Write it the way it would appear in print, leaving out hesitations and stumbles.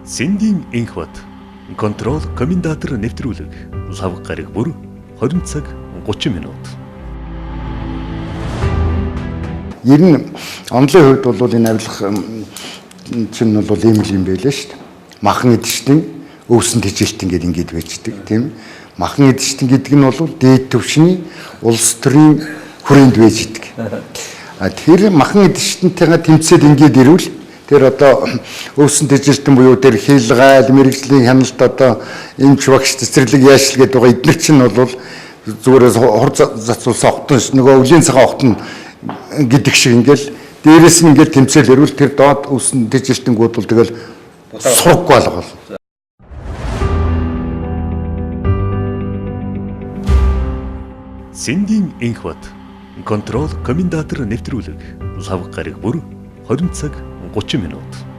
Сэндийн Энхбат контрол комендатор нэвтрүүлэг лав гараг бүр 20 цаг 30 минут. Ер нь онлын хувьд бол энэ авилга чинь бол ийм л юм байлаа шүү дээ. Махан эдшдэн өвсөн тэжилтэн гэдэг ингээд байждаг тийм. Махан эдшдэн гэдэг нь бол дээд түвшний улс төрийн хүрээнд байж идэг. А тэр махан эдшдэнтэйгээ тэмцээд ингээд ирвэл тэр одоо өвсөн тэжилтэн буюу тэр хийлгайл мэрэгжлийн хяналт одоо эмч багш цэцэрлэг яашил гэдэг байгаа эднэр чинь бол зүгээрээ хор зацуулсан огтон нөгөө өвлийн цагаан огтон гэдэг шиг ингээл дээрэс нь ингээл тэмцээл ирвэл тэр доод өвсөн тэжилтэнгүүд бол тэгэл сурггүй алга болно. Сэндийн Энхбат контрол комендатор нэвтрүүлэг лав гараг бүр 20 цаг 30 минут.